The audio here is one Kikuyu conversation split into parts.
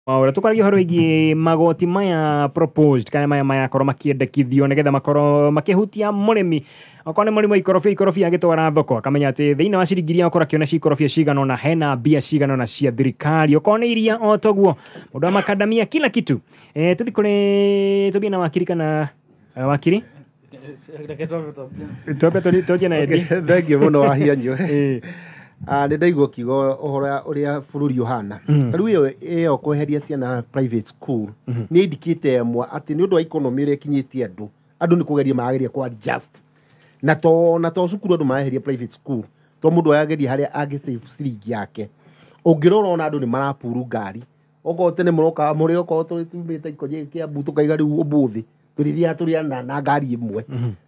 Maũra tũkwaragia ũhoro wĩgiĩ magoti maya proposed kana maya marakorwo makĩendekithio nĩgetha makorwo makĩhutia mũrĩmi. Okorwo nĩ mũrĩmi wa ikorobia, ikorobia agĩtwara thoko akamenya atĩ thĩinĩ wa ciringi iria akorwo akĩona cia ikorobia cigana ũna hena mbia cigana ũna cia thirikari. Okorwo nĩ iria o toguo, mũndũ wa makandamia kila kitu. Tũthiĩ kũrĩ tũthiĩ na wakiri kana wakiri? Reke twambe twambie. Twambe tũthiĩ na Eddie. Okay, thank you mũno Wahianyũ. Nĩ ndaigua ũkiuga ũhoro ũrĩa bũrũri ũhana. Ta rĩu ĩyo kweheria ciana private school nĩ indicate ĩmwe atĩ nĩ ũndũ wa economy ũrĩa ĩkinyĩtie andũ, andũ nĩ kũgeria marageria kũ adjust. Na to cukuru andũ mareheria private school, to mũndũ arageria harĩa angĩ save ciringi yake. Ũngĩrora ona andũ nĩ marapuru ngari. Okorwo tene mũrokaga mũrĩ okorwo tũrĩ tumĩte Ikonyo Kĩambu tũkaiga rĩu ũmũthĩ tũrĩthiaga tũrĩ ana na ngari ĩmwe.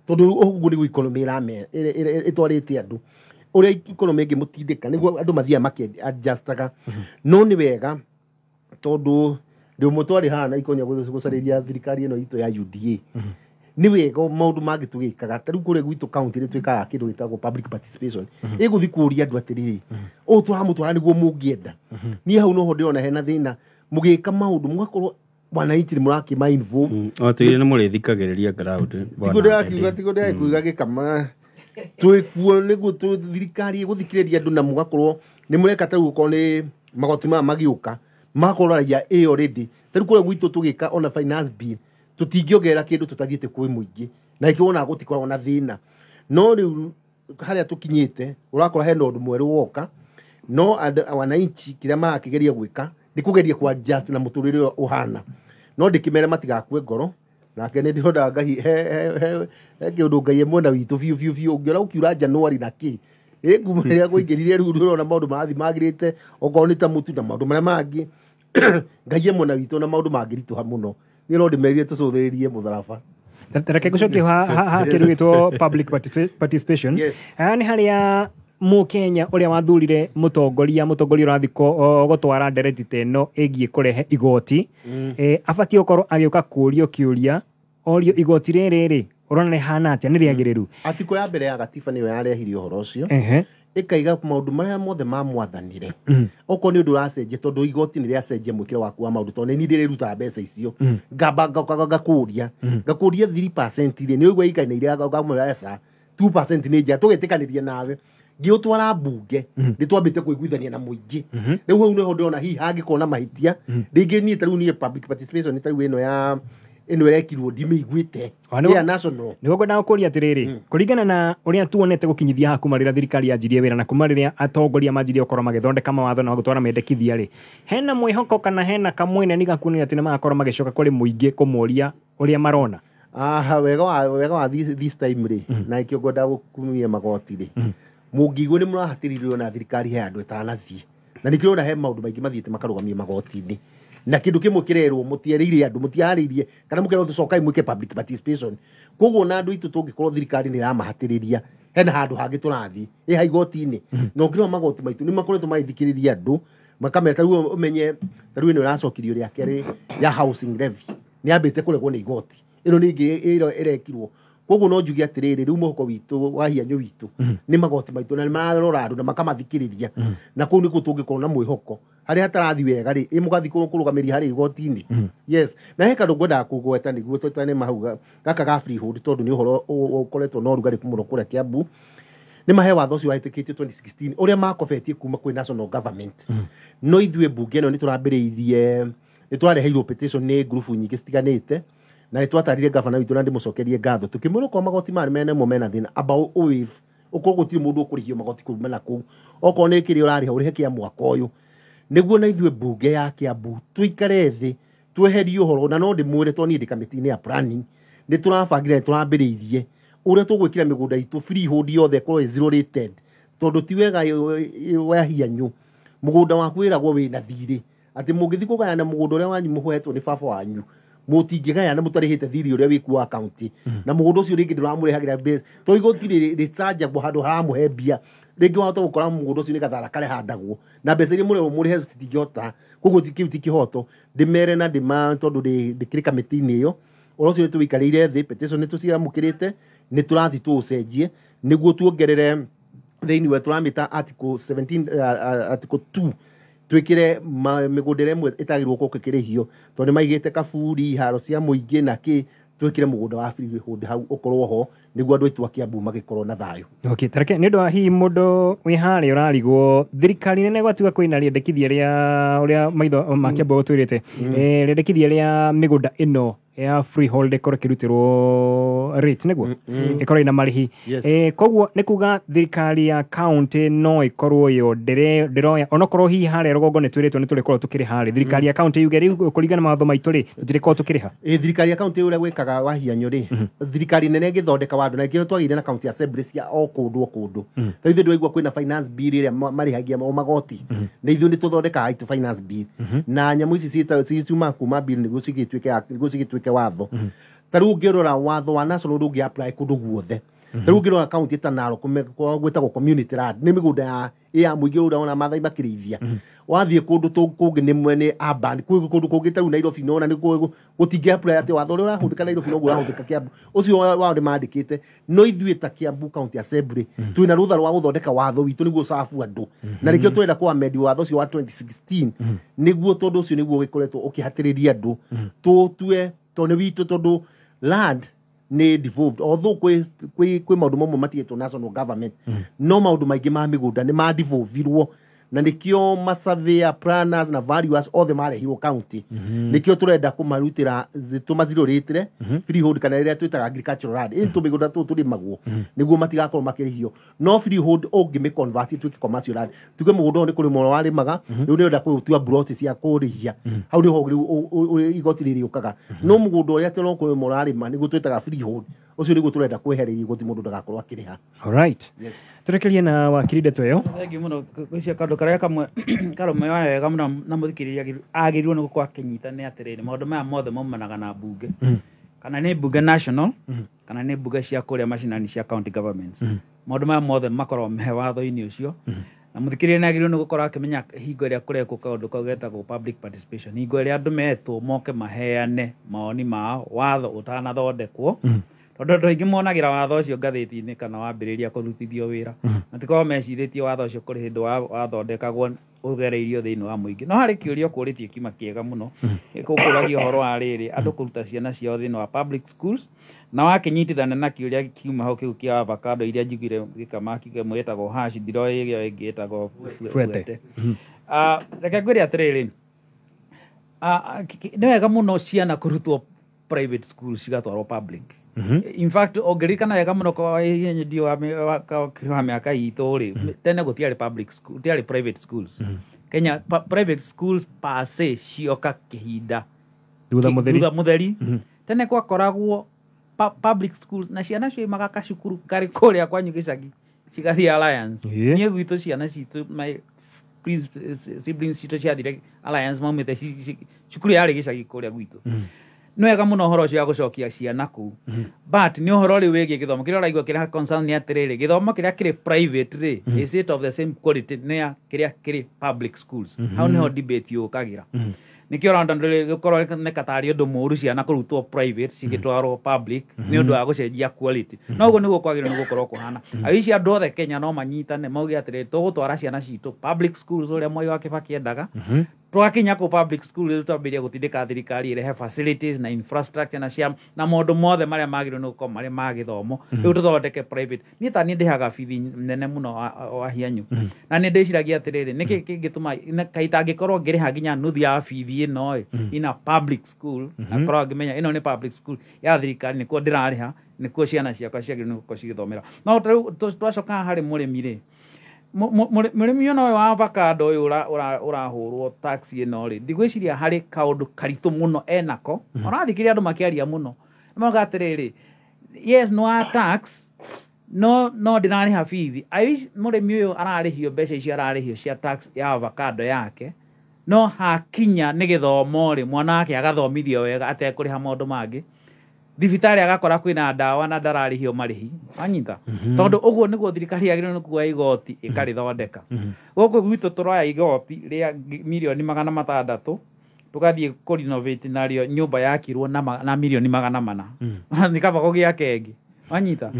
Tondũ rĩu ũguo nĩguo economy ĩtwarĩte andũ. Ũrĩa economy ĩngĩmũtindĩka nĩguo andũ mathiaga makĩ-adjustaga. No nĩ wega tondũ rĩmwe twarĩ haha na Ikonyo gũcarĩria thirikari ĩno itũ ya UDA. Nĩ wega maũndũ mangĩ tũgĩkaga. Ta rĩu kũrĩa gwitũ county nĩ twĩkaga kĩndũ gĩtagwo public participation. Ĩgũthiĩ kũria andũ atĩrĩrĩ, ũũ tũramũtwara nĩguo mũngĩenda. Niĩ hau noho ndĩrona hena thĩna. Mũgĩka maũndũ mũgakorwo wananchi nĩ mũrakĩma involve. O tũire nĩ mũrĩthikagĩrĩria ground, bwana. Tiguo ndĩrakiuga, tiguo ndĩrakiuga gĩkama twĩkuo nĩguo thirikari ĩgũthikĩrĩria andũ na mũgakorwo nĩ mũreka ta rĩu okorwo nĩ magoti maya magĩũka magakorwo raia ĩ already. Ta rĩu kũrĩa gwitũ tũgĩka ona finance bill tũtingĩongerera kĩndũ tũtathiĩte kwĩ mũingĩ na nĩkĩo wonaga gũtikoragwo na thĩna. No rĩu harĩa tũkinyĩte ũrakora hena ũndũ mwerũ woka, no andũ wananchi kĩrĩa marakĩgeria gwĩka nĩ kũgeria kũ adjust na mũtũrĩre ũrĩa ũhana. No ndĩkĩmere matigakue ngoro. Nake nĩ ndĩrona Ngai he kĩũndũ Ngai e mwena witũ biũ biũ biũ. Ũngĩona gũkiura January na kĩ, ĩ kuma rĩrĩa kũingĩrire rĩu ndĩrona maũndũ marathiĩ magĩrĩte, okorwo nĩ ta mũtu na maũndũ marĩa mangĩ. Ngai e mwena witũ na maũndũ mangĩritũha mũno. Niĩ no ndĩmerire tũcũthĩrĩrie mũtharaba. Reke ngũcokie ha kĩndũ gĩtwo public participation. Haha nĩ harĩa Mũkenya ũrĩa wathurire mũtongoria ũrathiĩ gũtwara ndereti ta ĩno ĩgiĩ kũrehe igoti, abatiĩ gũkorwo agĩũka kũũrio kĩũria, orio igoti rĩrĩ rĩ, ũrona rĩhana atĩa, nĩ rĩagĩrĩru? Article ya mbere ya gatiba nĩyo yarehire ũhoro ũcio. Ĩkaiga maũndũ marĩa mothe mamwathanire. Okorwo nĩ ũndũ ũracenjia, tondũ igoti nĩ rĩacenjia mwĩkĩre waku wa maũndũ, tondũ nĩ niĩ ndĩrĩrutaga mbeca icio. Ngamba ngoka ngakũria. Ngakũria 3% rĩ, nĩ ũigua ikainĩire ngamwĩra aca, 2% nĩ njega, tũgetĩkanĩria nawe. Ngĩũtwara mbunge, nĩ twambĩte kũiguithania na mũingĩ. Rĩu hau nĩho ndĩrona hihi hangĩkorwo na mahĩtia. Rĩngĩ niĩ ta rĩu niĩ public participation ta rĩu ĩno ya ĩno ĩrekirwo ndimĩiguĩte. Ya national. Nĩguo ngwendaga gũkũria atĩrĩrĩ, kũringana na ũrĩa tuonete gũkinyithia haha kuma rĩrĩa thirikari yanjirie wĩra na kuma rĩrĩa atongoria manjirie gũkorwo magĩthondeka mawatho na gũtwara mendekithia rĩ, hena mwĩhoko kana hena kamwene nĩ gakuonania atĩ nĩ magakorwo magĩcoka kũrĩ mũingĩ kũmoria ũrĩa marona? Aha, wega wa this time rĩ, na ĩkĩo ngwendaga gũkumia magoti rĩ, mũngĩigua nĩ mũrahatĩrĩirio na thirikari he andũ ĩtanathiĩ, na nĩkĩo ũrona he maũndũ maingĩ mathiĩte makarũgamio magoti-inĩ. Na kĩndũ kĩmwe kĩrerwo mũtierĩire andũ, mũtiarĩirie, kana mũkerwo tũcokai mwĩke public participation. Koguo na andũ aitũ tũngĩkorwo thirikari nĩ ĩramahatĩrĩria, hena handũ hangĩ tũrathiĩ, ĩ ha igoti-inĩ. Na ũngĩrora magoti maitũ nĩ makoretwo magĩthikĩrĩria andũ, makamera ta rĩu ũmenye, ta rĩu ĩno ĩracokirio rĩa kerĩ ya housing levy, nĩ yambĩte kũregwo nĩ igoti. Ĩno nĩ ĩngĩ ĩro ĩrekirwo. Koguo no njuge atĩrĩrĩ, rĩu mũhuko witũ wa hianyũ witũ nĩ magoti maitũ na nĩ mararora andũ na makamathikĩrĩria. Na kũu nĩkuo tũngĩkorwo na mwĩhoko. Harĩa hatarathi wega rĩ, ĩ mũgathiĩ kũrũgamĩria harĩa igoti-inĩ. Yes. Na he kandũ ngwendaga kũgweta nĩguo tũtane mahau gaka ga freehold, tondũ nĩ ũhoro ũkoretwo na ũrugarĩ mũno kũrĩa Kiambu. Nĩ mahe watho ũcio wahĩtũkĩtio 2016 ũrĩa makobetie kuma kwĩ national government. No ithuĩ mbunge ĩno nĩ tũrambĩrĩirie, nĩ twareheirwo petition nĩ ngurubu nyingĩ citiganĩte, na nĩ twatarire gavana witũ na ndĩmũcokerie ngatho tũkĩmwĩra okorwo magoti maya mene mo mena thĩna amba ũwaive, ũkorwo gũtirĩ mũndũ ũkũrĩhio magoti kuma na kũu, okorwo nĩ kĩrĩa ũrarĩha ũrĩhe kĩa mwaka ũyũ, nĩguo na ithuĩ mbunge ya Kiambu tũikare thĩ tweherie ũhoro. Na no ndĩmwĩre tondũ niĩ ndĩ kamĩtĩ-inĩ ya planning, nĩ tũrabangire, nĩ tũrambĩrĩirie ũrĩa tũgwĩkĩra mĩgũnda itũ freehold yothe ĩkorwo ĩ zero rated, tondũ ti wega wahianyũ mũgũnda waku wĩragwo wĩna thirĩ, atĩ mũngĩthiĩ kũgayana mũgũnda ũrĩa wanyu mũhetwo nĩ baba wanyu, mũtingĩgayana mũtarĩhĩte thirĩ ũrĩa wĩkuo wa county, na mũgũnda ũcio rĩngĩ ndũramũrehagĩra mbeca, tondũ igoti rĩcanjagwo handũ haramũhe mbia. Rĩngĩ wahota gũkora mũgũnda ũcio nĩ gathara karehandagwo na mbeca iria mũrehwo mũrĩhe citingĩhota, koguo kĩu ti kĩhoto. Ndĩmere na ndĩma tondũ ndĩkĩrĩ kamĩtĩ-inĩ ĩyo, ũhoro ũcio nĩ tũwĩikarĩire thĩ, petition nĩ tũciamũkĩrĩte, nĩ tũrathiĩ tũũcenjie nĩguo tuongerere thĩinĩ wa tũramĩta article 17, article 2. Twĩkĩre mĩgũnda ĩrĩa ĩmwe ĩtagĩrĩirwo gũkorwo ĩkĩrĩhio, tondũ nĩ maigĩte kaburi, iharo cia mũingĩ na kĩ, twĩkĩre mũgũnda wa freehold hau ũkorwo ho, nĩguo andũ aitũ a Kiambu magĩkorwo na thayũ. Okay, tareke nĩ ũndũ wa hihi mũndũ wĩ harĩa ũrarigwo, thirikari nene gwatiga kwĩna rĩendekithia rĩa ũrĩa maitho ma Kiambu gũtwĩrĩte, rĩendekithia rĩa mĩgũnda ĩno ya freehold ĩkorwo ĩkĩrutĩrwo rate, nĩguo ĩkorwo ĩna marĩhi. Koguo nĩ kuga thirikari ya county no ĩkorwo yo ndĩroya, onokorwo hihi harĩa rũgongo nĩ twĩrĩtwo nĩ tũrĩkorwo tũkĩrĩha rĩ, thirikari ya county yuge rĩu kũringana na mawatho maitũ rĩ, tũtirĩkorwo tũkĩrĩha. Ĩ, thirikari ya county ũrĩa gwĩkaga wahianyo rĩ, thirikari nene ĩgĩthondeka watho, na nĩkĩo twagĩire na county assembly cia o kũndũ o kũndũ. Ta ithuĩ ndwaigua kwĩna finance bill ĩrĩa marĩhagia o magoti, na ithuĩ nĩ tũthondekaga itũ finance bill, na nyamũ ici ciumaga kuma bill nĩguo nĩguo cigĩtuĩke watho. Ta rĩu ũngĩrora watho wa national ndũngĩ apply kũndũ guothe. Ta rĩu ũngĩrora county ta Narok, gwĩtagwo community land, nĩ mĩgũnda ya mũingĩ ũrĩa wona Maathai makĩrĩithia. Wathiĩ kũndũ kũngĩ nĩ mwene urban, kũndũ kũngĩ ta rĩu Nairobi nona nĩ gũtingĩ apply atĩ watho ũrĩa ũrahũthĩka Nairobi noguo ũrahũthĩka Kiambu. Ũcio wao nĩ mandĩkĩte, no ithuĩ ta Kiambu County Assembly twĩna rũtha rwa gũthondeka watho witũ nĩguo cabu andũ, na nĩkĩo tũrenda kũ amend watho ũcio wa 2016, nĩguo tondũ ũcio nĩguo ũgĩkoretwo ũkĩhatĩrĩria andũ tũtue tondũ nĩ witũ, tondũ land nĩ devolved, although kwĩ maũndũ mamwe matigĩtwo national government, no maũndũ maingĩ ma mĩgũnda nĩ ma devolvirwo, na nĩkĩo masurveyor, planners na valuers othe marehirwo county. Nĩkĩo tũrenda kũmarutĩra tũmazirũrĩtĩre freehold, kana ĩrĩa twĩtaga agricultural land, ĩni tũmĩgũnda tũtũ tũrĩmagwo, nĩguo matigakorwo makĩrĩhio. No freehold ũngĩmĩ convert ĩtuĩke commercial land, tuge mũgũnda ũyũ nĩ kũrĩmwo warĩmaga, rĩu nĩ ũrenda kũũtua plot cia kũrĩhia, hau nĩho rĩu igoti rĩrĩũkaga. No mũgũnda ũrĩa atĩ no kũrĩma ũrarĩma, nĩguo twĩtaga freehold, ũcio nĩguo tũrenda kwehereria igoti, mũndũ ndagakorwo akĩrĩha. Alright, tũrekerie na wakiri ndeto ĩyo. Thengiũ mũno. Ngwĩciria kaũndũ karĩa kamwe karũme wega mũno na mũthikĩrĩria agĩrĩirwo nĩ gũkorwo akĩnyita nĩ atĩrĩrĩ, maũndũ maya mothe maumanaga na mbunge, kana nĩ mbunge national, kana nĩ mbunge cia kũrĩa macinani cia county governments. Maũndũ maya mothe makoragwo me watho-inĩ ũcio, na mũthikĩrĩria nĩ agĩrĩirwo nĩ gũkorwo akĩmenya hingo ĩrĩa kũrekwo kaũndũ kau getagwo public participation, hingo ĩrĩa andũ metwo moke maheane mawoni mao watho ũtanathondekwo, tondũ andũ aingĩ monagĩra watho ũcio ngathĩti-inĩ kana wambĩrĩria kũrutithio wĩra, matikoragwo mecirĩtie watho ũcio kũrĩ hĩndĩ wathondekagwo ũgereirio thĩinĩ wa mũingĩ. No harĩ kĩũria ũkũrĩtie kiuma kĩega mũno, gũkũragia ũhoro wa rĩrĩ, andũ kũruta ciana ciao thĩinĩ wa public schools, na wakĩnyitithania na kĩũria kiuma hau kĩu kĩa avocado iria njiguire gĩkama kĩmwe ĩtagwo hash, ndiroĩ ĩrĩa ĩngĩ ĩtagwo Fuete. Fuete. Reke ngwĩre atĩrĩrĩ, nĩ wega mũno ciana kũrutwo private school cigatwarwo public. In fact, ũngĩririkana wega mũno kwa ndio wa mĩaka itũ rĩ, tene gũtiarĩ public school, gũtiarĩ private schools Kenya. Private schools per se cioka kĩhinda thutha mũtheri. Thutha mũtheri. Tene gwakoragwo public schools, na ciana ciaumaga kacukuru karĩ kũrĩa kwanyu gĩcagi cigathiĩ Alliance. Niĩ gwitũ ciana citũ, my siblings citũ ciathire Alliance maumĩte cukuru yarĩ gĩcagi kũrĩa gwitũ. Nĩ wega mũno ũhoro ũcio wa gũcokia ciana kũu, but nĩ ũhoro rĩu wĩgiĩ gĩthomo kĩrĩa ũraigua kĩrĩa concern nĩ atĩrĩrĩ, gĩthomo kĩrĩa kĩrĩ private rĩ, is it of the same quality nĩ ya kĩrĩa kĩrĩ public schools? Hau nĩho debate yũkagĩra. Nĩkĩo ũrona gũkorwo nĩ katarĩ ũndũ mũũru ciana kũrutwo private cigĩtwarwo public nĩ ũndũ wa gũcenjia quality, no ũguo nĩguo kwagĩrĩirwo nĩ gũkorwo kũhana. Aici andũ othe Kenya no manyitane mauge atĩrĩrĩ, tũgũtwara ciana citũ public schools ũrĩa Mwai wa Kibaki endaga. Twakinya kũ public school rĩu, twambĩrĩria gũtindĩka thirikari ĩrehe facilities na infrastructure na cia na maũndũ mothe marĩa magĩrĩirwo nĩ gũkorwo marĩ ma gĩthomo. Rĩu tũthondeke private. Niĩ ta niĩ ndĩhaga bithi nene mũno wa hianyu, na nĩ ndĩciragia atĩrĩrĩ, nĩkĩ kĩngĩtũma kaĩ itangĩkorwo ngĩrĩha nginya nuthu ya bithi ĩno ĩ in a public school, na korwo ngĩmenya ĩno nĩ public school ya thirikari, nĩkuo ndĩrarĩha, nĩkuo ciana ciakwa ciagĩrĩirwo nĩ gũkorwo cigĩthomera. No ta rĩu twacoka harĩ mũrĩmi rĩ, mũrĩmi ona ũyũ wa avocado ũyũ ũrahũrwo tax ĩno rĩ, ndigwĩciria harĩ kaũndũ karitũ mũno enako. Ũrathikĩrĩria andũ makĩaria mũno, mauga atĩrĩrĩ, yes, no wa tax, no ndĩrarĩha bithi. I wish mũrĩmi ũyũ ararĩhio mbeca icio ararĩhio cia tax ya avocado yake, no hakinya nĩ gĩthomo rĩ, mwana wake agathomithio wega atekũrĩha maũndũ mangĩ, thibitarĩ agakora kwĩna ndawa na ndararĩhio marĩhi, wanyita? Tondũ ũguo nĩguo thirikari yagĩrĩirwo nĩ kuoya igoti ĩkarĩthondeka. Gũkũ gwitũ tũroya igoti rĩa 600,000,000 tũgathiĩ kũrenovate narĩo nyũmba yakirwo na 400,000,000, nĩ kaba gũgĩake ĩngĩ. Wanyita.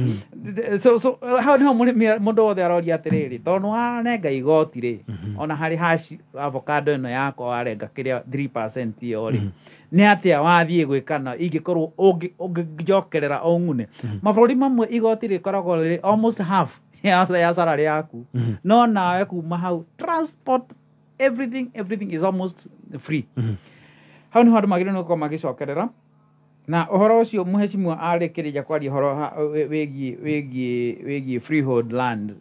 So hau niho mũrĩmi mũndũ wothe aroria atĩrĩrĩ, tondũ warenga igoti rĩ, ona harĩ haci avocado ĩno yakwa warenga kĩrĩa 3% ĩyo rĩ, nĩ atĩa wathiĩ gwĩka na ingĩkorwo ũngĩnjokerera ũng'une. Mabũrũri mamwe igoti rĩkoragwo rĩrĩ almost half ya salary yaku, no nawe kuma hau transport, everything is almost free. Hau niho andũ magĩrĩirwo nĩ gũkorwo magĩcokerera na ũhoro ũcio. Mũhecimiwa arĩkĩrĩria kwaria ũhoro wĩgiĩ freehold land.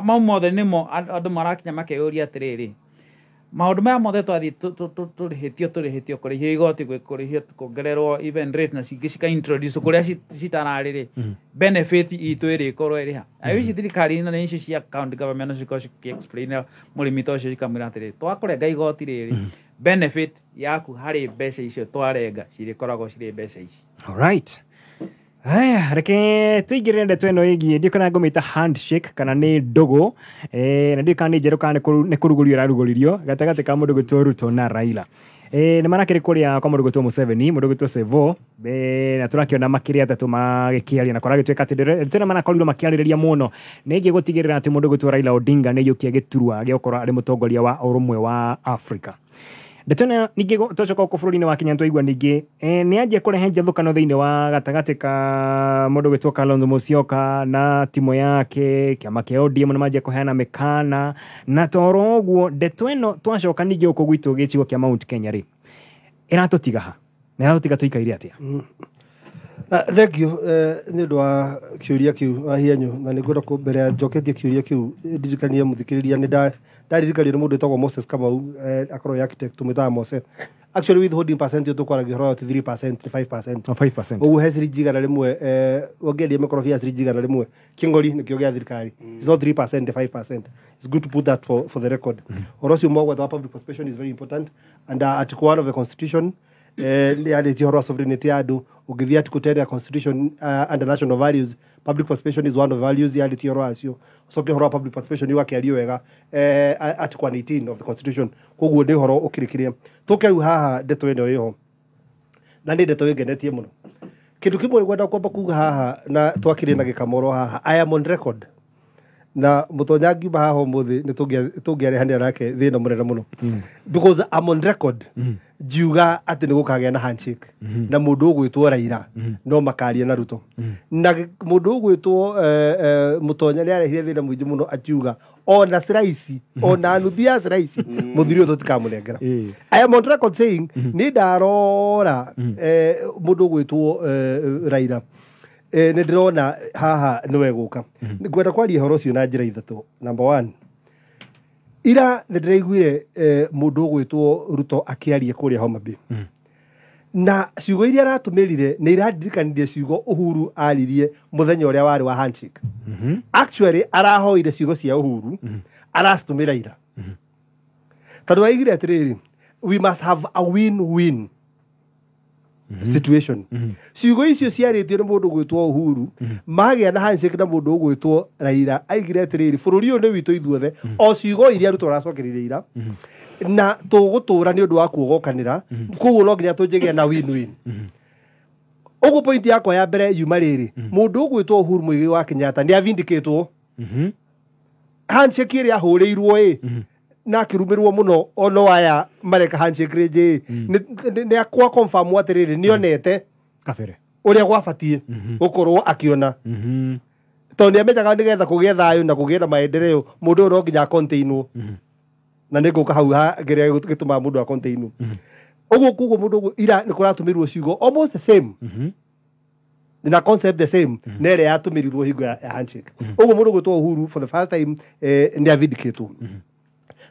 Mau mothe nĩmo andũ marakinya makeyũria atĩrĩrĩ, maũndũ maya mothe twathiĩ tũrĩhĩtio kũrĩhio igoti, kũrĩhio, kuongererwo even rate na cingĩ cika introduce kũrĩa citararĩ rĩ, benefit itũ ĩrĩkorwo ĩrĩ ha? I wish thirikari na icio cia county government no cikorwo cikĩ-explain mũrĩmi ta ũcio, cikamwĩra atĩrĩ, twakũrenga igoti rĩrĩ, benefit yaku harĩ mbeca icio twarenga cirĩkoragwo cirĩ mbeca ici. Alright. Aya, reke tũingĩrĩre ndeto ĩno ĩgiĩ, ndiũ kana ngũmĩta handshake kana nĩ ndũgũ, na ndiũ kana nĩ njerũ kana nĩ kũrugũrio ĩrarugũririo gatagatĩ ka mũndũ gwĩtwo Ruto na Raila. Nĩ marakĩrĩ kũrĩa kwa mũndũ gwĩtwo Museveni, mũndũ gwĩtwo Sevo, na tũrakĩona makĩrĩ atatũ magĩkĩaria, na kũragĩtuĩka atĩ ndeto ĩno marakorirwo makĩarĩrĩria mũno nĩ ĩgiĩ gũtigĩrĩra atĩ mũndũ gwĩtwo Raila Odinga nĩ aiyũkia gĩturwa gĩa gũkorwo arĩ mũtongoria wa ũrũmwe wa Afrika. Ndeto ĩno ningĩ twacoka gũkũ bũrũri-inĩ wa Kenya, twaigua ningĩ nĩ anjia kũrehe njathũkano thĩinĩ wa gatagatĩ ka mũndũ gwĩtwo Kalonzo Musyoka na timu yake, kĩama kĩa ODM nĩ manjia kũheana mĩkana. Na toro ũguo ndeto ĩno, twacoka ningĩ gũkũ gwitũ gĩcigo kĩa Mount Kenya rĩ, ĩratũtiga ha na ĩratũtiga tũikaire atĩa? Thank you nĩ ũndũ wa kĩũria kĩu wahianyu, na nĩ ngwenda mbere ya njoketie kĩũria kĩu ndirikanie mũthikĩrĩria nĩ ndaririkanio nĩ mũndũ wĩtagwo Moses Kamau, akorwo architect, tũmwĩtaga Mose. Actually, withholding percent ĩyo tũkwaragia ũhoro wa ti 3%, nĩ 5%. O 5%. Ũguo he ciringi 100, ũngĩendia mĩkorobia ya ciringi 100, kĩng'ori nĩkĩo gĩa thirikari. It's not 3%, nĩ 5%. It's good to put that for the record. Ũhoro ũcio mwagweta wa public participation is very important, and article 1 of the constitution nĩ yarĩtie ũhoro wa sovereignty ya andũ. Ũngĩthiĩ article 10 ya constitution, under national values, public participation is one of the values yarĩtie ũhoro wacio. Ũcoke ũhoro wa public participation ũgakĩario wega article 118 of the constitution. Koguo nĩ ũhoro ũkĩrĩ kĩrĩa tũke rĩu haha. Ndeto ĩno ĩho na nĩ ndeto ĩngenetie mũno. Kĩndũ kĩmwe ngwenda kwamba kuga haha, na twakĩrĩ na gĩkamoro haha, I am on record, na mũtonya ngiuma haha ũmũthĩ nĩ tũngĩarehanĩra nake thĩna mũnene mũno, because I'm on record ngiuga atĩ nĩ gũkagĩa na handshake na mũndũ ũgwĩtwo Raila no makaria na Ruto. Na mũndũ ũgwĩtwo mũtonya nĩ arehire thĩna mũingĩ mũno akiuga ona slice, ona nuthu ya slice, mũthuri ũyũ tũtikamũnengera. I am on record saying nĩ ndarora mũndũ ũgwĩtwo Raila, nĩ ndĩrona haha nĩwe gũka. Ngwenda kwaria ũhoro ũcio na njĩra ithatũ. Number one, ira nĩ ndĩraiguire mũndũ ũgwĩtwo Ruto akĩaria kũrĩa Homa Bay, na ciugo iria aratũmĩrire nĩ irandirikanirie ciugo Uhuru aririe mũthenya ũrĩa warĩ wa handshake. Actually, arahoire ciugo cia Uhuru aracitũmĩra ira, tondũ aigire atĩrĩrĩ, "We must have a win-win situation." Ciugo icio ciarĩtio nĩ mũndũ ũgwĩtwo Uhuru magĩa na handshake na mũndũ ũgwĩtwo Raila. Aigire atĩrĩrĩ, bũrũri ũyũ nĩ witũ ithuothe, o ciugo iria Ruto aracokereire ira, na tũgũtũra nĩ ũndũ wa kuogokanĩra, koguo no nginya tũnjĩgĩa na win-win. Ũguo point yakwa ya mbere yuma rĩrĩ, mũndũ ũgwĩtwo Uhuru Muigai wa Kenyatta nĩ avindikĩtwo. Handshake ĩrĩa ahũrĩirwo ĩ na akĩrumĩrwo mũno, ono aya mareka handshake rĩngĩ ĩ nĩ akwa confirm atĩrĩrĩ, nĩonete kabere ũrĩa gwabatiĩ gũkorwo akĩona, tondũ nĩ amenyaga nĩgetha kũgĩe thayũ na kũgĩe na maendeleo, mũndũ ũyũ no nginya acontainwo, na nĩ ngũka hau ha kĩrĩa gĩtũmaga mũndũ acontainwo. Ũguo koguo mũndũ ũguo ira nĩ kũratũmĩrwo ciugo almost the same na concept the same na ĩrĩa yatũmĩrirwo hingo ya handshake. Ũguo mũndũ ũgwĩtwo Uhuru for the first time nĩ avindikĩtwo.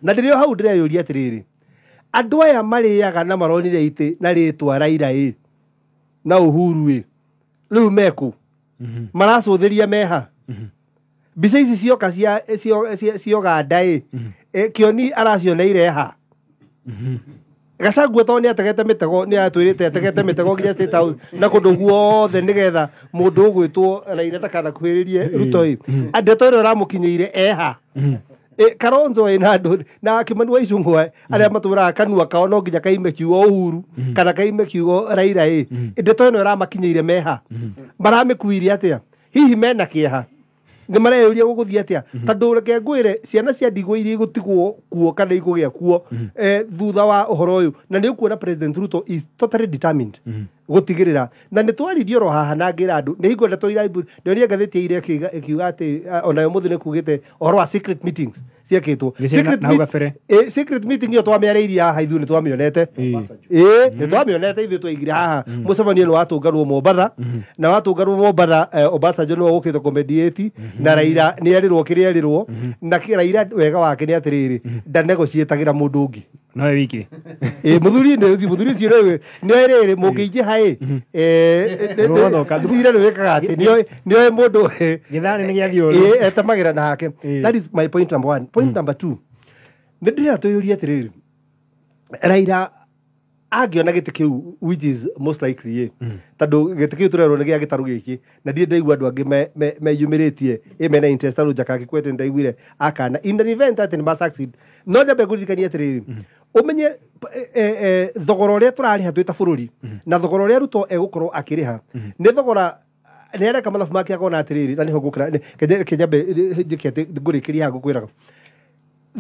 Na ndĩrĩ o hau ndĩreyũria atĩrĩrĩ, andũ aya marĩaga na maronire itĩ na rĩtwa Raila ĩ na Uhuru ĩ, rĩu mekũ maracũthĩria meha mbica ici cioka cia Uganda ĩ, Kĩoni aracioneire ha? Gachagua tondũ nĩ ategete mĩtego, nĩ atwĩrĩte ategete mĩtego nginya State House na kũndũ guothe nĩgetha mũndũ ũgwĩtwo Raila ndakanakuhĩrĩrie Ruto ĩ, ndeto ĩrĩa ũramũkinyĩire eha? Kalonzo ena andũ na Kimani wa Ichung'wa arĩa matũraga kanua kao no nginya kaime kiugo Uhuru kana kaime kiugo Raila ĩ ndeto ĩno ĩramakinyĩire meha maramĩkuire atĩa hihi mena kĩeha nĩ mareyũria gũgũthiĩ atĩa tondũ reke ngwĩre ciana cia ndigwa iria igũtigwo kuo kana igũgĩa kuo thutha wa ũhoro ũyũ na nĩ ũkuona President Ruto is totally determined gũtigĩrĩra na nĩ twaririe oro haha na ngĩra andũ nĩ hingo ndeto ndĩonie ngathĩti ya ira ĩkiuga atĩ onayo mũthĩ nĩ kugĩte ũhoro wa secret meetings ciekĩtwo Na hau gabere. Secret meeting ĩyo twamĩarĩirie haha ithuĩ nĩ twamĩonete ĩĩ nĩ twamĩonete ithuĩ twaigire haha mũcemanio nĩ watũnganwo Mombatha na watũnganwo Mombatha Obasanjo nĩwe ũkĩte kũmediate na Raila nĩ erĩrwo kĩrĩa erĩrwo na Raila wega wake nĩ atĩrĩrĩ ndanegotiatagĩra mũndũ ũngĩ nowe wiki ĩ mũthuri nĩ ũcio mũthuri ũcio nĩwe nĩoĩ rĩrĩ mũngĩingĩha ĩ Nĩgũgũthũka. thira nĩ wĩkaga atĩ nĩoĩ mũndũ gĩtharĩ nĩ gĩathiĩ ũru ĩ etemagĩra na hake. Ĩ. That is my point number one. Point number two, nĩ ndĩrenda twĩyũrie atĩrĩrĩ Raila angĩona gĩtĩ kĩu which is most likely ĩ tondũ gĩtĩ kĩu tũrerwo nĩ gĩa gĩtarũ gĩkĩ na ndirĩ ndaigua andũ angĩ meyumĩrĩtie ĩ mena interest tarũ Jakaya Kikwete nĩ ndaiguire akana in an event atĩ nĩ ma succeed no nyambe ngũririkanie atĩrĩrĩ ũmenye thogora ũrĩa tũrarĩha twĩ ta bũrũri na thogora ũrĩa Ruto egũkorwo akĩrĩha nĩ thogora nĩ areka mathabu make akona atĩrĩrĩ na nĩho ngũkĩra kenya nyambe njĩke atĩ ngũrĩkĩria haha ngũkwĩraga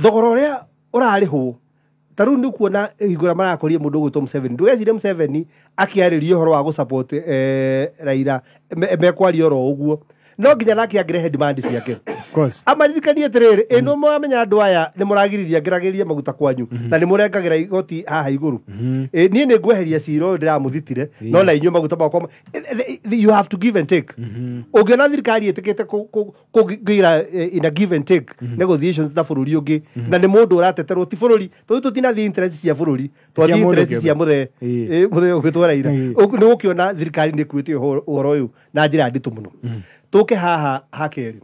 thogora ũrĩa ũrarĩhwo ta rĩu nĩ kuona hingo ĩrĩa marakoria mũndũ ũgwĩtwo Museveni ndũgecirie Museveni akĩarĩria ũhoro wa gũsupport Raila mekwaria oro ũguo no nginya nake angĩrehe demand ciake Of course. Amaririkanie atĩrĩrĩ ĩno mwamenya andũ aya nĩ mũragiriria ngĩragĩria maguta kwanyu na nĩ mũrengagĩra igoti haha igũrũ. Niĩ nĩ ngweheria cira ũyũ ndĩramũthitire no na inyuĩ maguta makwa you have to give and take. Ũngĩona thirikari ĩtĩkĩte kũingĩra in a give and take negotiations na bũrũri ũngĩ na nĩ mũndũ ũrateterwo ti bũrũri tondũ tũtinathiĩ interest cia bũrũri twathiĩ Cia mũndũ interest cia kĩũmbe. mũthee mũthee ũgwĩtwo Raila. Nĩ ũkĩona thirikari nĩ ĩkuĩte ũhoro ũyũ na njĩra nditũ mũno. Tũke haha hakerĩ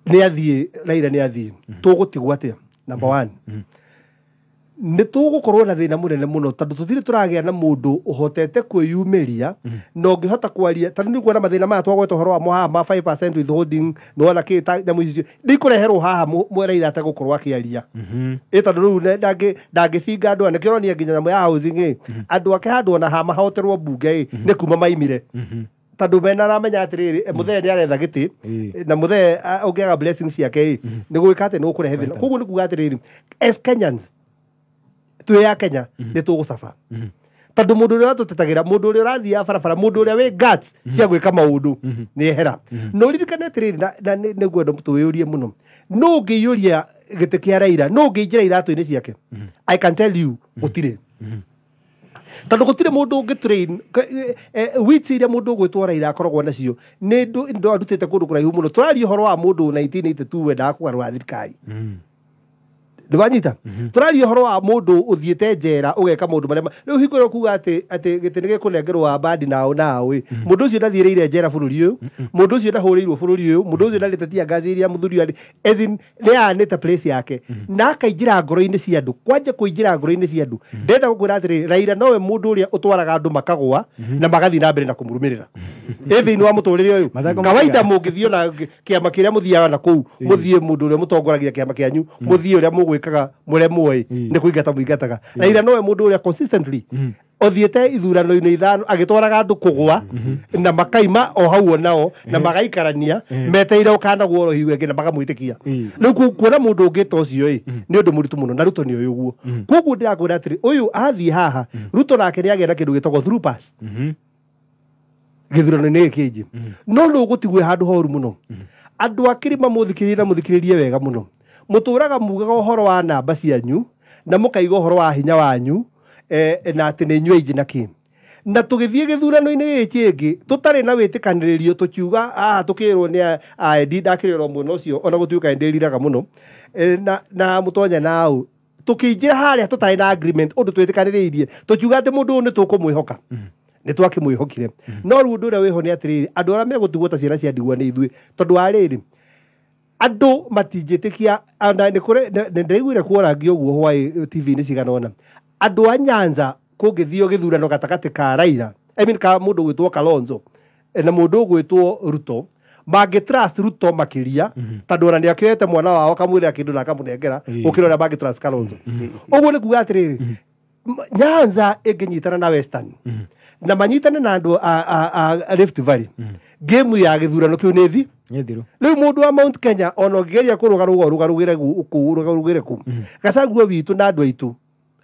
nĩ athiĩ Raila nĩ athiĩ tũgũtigwo atĩa? Number one, nĩ tũgũkorwo na thĩna mũnene mũno tondũ tũtirĩ tũragĩa na mũndũ ũhotete kwĩyumĩria na ũngĩhota kwaria tondũ nĩ kuona mathĩna maya twagweta ũhoro wamo haha ma 5% withholding nĩwona kĩ ta nyamũ icio nĩ ikũreherwo haha Raila ategũkorwo akĩaria ĩ tondũ rĩu ndangĩbinga andũ aya nĩkĩo ũronia nginya nyamũ ya housing ĩ andũ ake handũ ona ha mahoterwo mbunge ĩ nĩ kuma maimire tondũ mena aramenya atĩrĩrĩ mũthee nĩ aretha gĩtĩ na mũthee ũngĩaga blessings ciake ĩ nĩ gwĩka atĩ nĩ gũkũrehe thĩna koguo nĩ kuga atĩrĩrĩ as Kenyans twĩ ya Kenya nĩ tũgũcaba tondũ mũndũ ũrĩa ũratũtetagĩra mũndũ ũrĩa ũrathiaga barabara mũndũ ũrĩa wĩ guts cia gwĩka maũndũ nĩ ehera na ũririkane atĩrĩrĩ na nĩ ngwenda tũwĩyũrie mũno nũ ũngĩiyũria gĩtĩ kĩa Raila nũ ũngĩingĩra iratũ-inĩ ciake? I can tell you gũtirĩ tondũ gũtirĩ mũndũ ũngĩ train wits iria mũndũ ũgwĩtwo Raila akoragwo nacio nĩ ndũ arutĩte kũndũ kũraihu mũno tũraria ũhoro wa mũndũ 1982 wendaga kũgarũra thirikari nĩ wanyita tũraria ũhoro wa mũndũ ũthiĩte njera ũgeka maũndũ marĩa rĩu hingo ĩrĩa ũkuga atĩ gĩtĩ nĩ gĩkũnengerwo wa bandi nao nao ĩ mũndũ ũcio ndathiĩrĩire njera bũrũri ũyũ mũndũ ũcio ndahũrĩirwo bũrũri ũyũ mũndũ ũcio ndarĩte tear gas iria mũthuri ũyũ as in nĩ aanĩte place yake na akaingĩra ngoro-inĩ cia andũ kwanja kũingĩra ngoro-inĩ cia andũ ndĩrenda gũkwĩra atĩrĩrĩ Raila nowe mũndũ ũrĩa ũtwaraga andũ makagũa na magathiĩ na mbere na kũmũrũmĩrĩra ĩ thĩinĩ wa mũtũrĩre ũyũ Mathako kawaida matiga. mũngĩthiĩ ona kĩama kĩrĩa mũthiaga na kũu mũthiĩ mũndũ ũrĩa mũtongoragia kĩama kĩanyu mũthiĩ ũrĩa mũgwĩkaga mũremwo ĩ nĩ kũingata mũingataga Raila nowe mũndũ ũrĩa consistently ũthiĩte ithurano-inĩ ithano agĩtwaraga andũ kũgũa na makaima o hau onao na magaikarania meteire ũkanagwo oro hiu ĩngĩ na makamwĩtĩkia rĩu kuona mũndũ ũngĩ ta ũcio ĩ nĩ ũndũ mũritũ mũno na Ruto nĩ ũyũ ũguo koguo ndĩrakwĩra atĩrĩ ũyũ athiĩ haha Ruto nake nĩ agĩa na kĩndũ gĩtagwo through pass gĩthurano-inĩ gĩkĩ kĩngĩ no nĩ ũgũtigwo handũ horu mũno andũ a kĩrĩma mũthikĩrĩrie na mũthikĩrĩrie wega mũno mũtũraga mugaga ũhoro wa namba cianyu na mũkaiga ũhoro wa hinya wanyu na atĩ nĩ inyuĩ aingĩ na kĩ na tũgĩthiĩ gĩthurano-inĩ gĩkĩ kĩngĩ tũtarĩ na wĩtĩkanĩrĩrio tũkiuga haha tũkĩrwo nĩ aendi ndakĩrĩrwo mwena ũcio ona gũtuĩka nĩndĩriraga mũno na mũtonya nau tũkĩingĩra harĩa tũtarĩ na agreement ũndũ twĩtĩkanĩrĩirie tũkiuga atĩ mũndũ ũyũ nĩ tũkũmwĩhoka nĩ twakĩmwĩhokire no rĩu ũndũ ũrĩa wĩho nĩ atĩrĩrĩ andũ arĩa megũtigwo ta ciana cia ndigwa nĩ ithuĩ tondũ wa rĩrĩ andũ matingĩtĩkia ona nĩ kũrĩ nĩ ndĩraiguire kuorangio ũguo hwaĩ TV-inĩ cigana ũna andũ a Nyanza kũngĩthio gĩthurano gatagatĩ ka Raila I mean ka mũndũ ũgwĩtwo Kalonzo na mũndũ ũgwĩtwo Ruto Mangĩ trust Ruto makĩria tondũ ona nĩakĩoete mwana wao akamwĩra kĩndũ na akamũnengera gũkĩra ũrĩa mangĩ trust Kalonzo. Ũguo nĩ kuga atĩrĩrĩ, Nyanza ĩngĩnyitana na Western na manyitane na andũ a Rift Valley, game ya gĩthurano kĩu nĩ thi Nĩ thiru. Rĩu mũndũ wa Mount Kenya ona ũngĩgeria kũrũgarũga ũrũgarũgĩre kũu ũrũgarũgĩre kũu. Gachagua witũ na andũ aitũ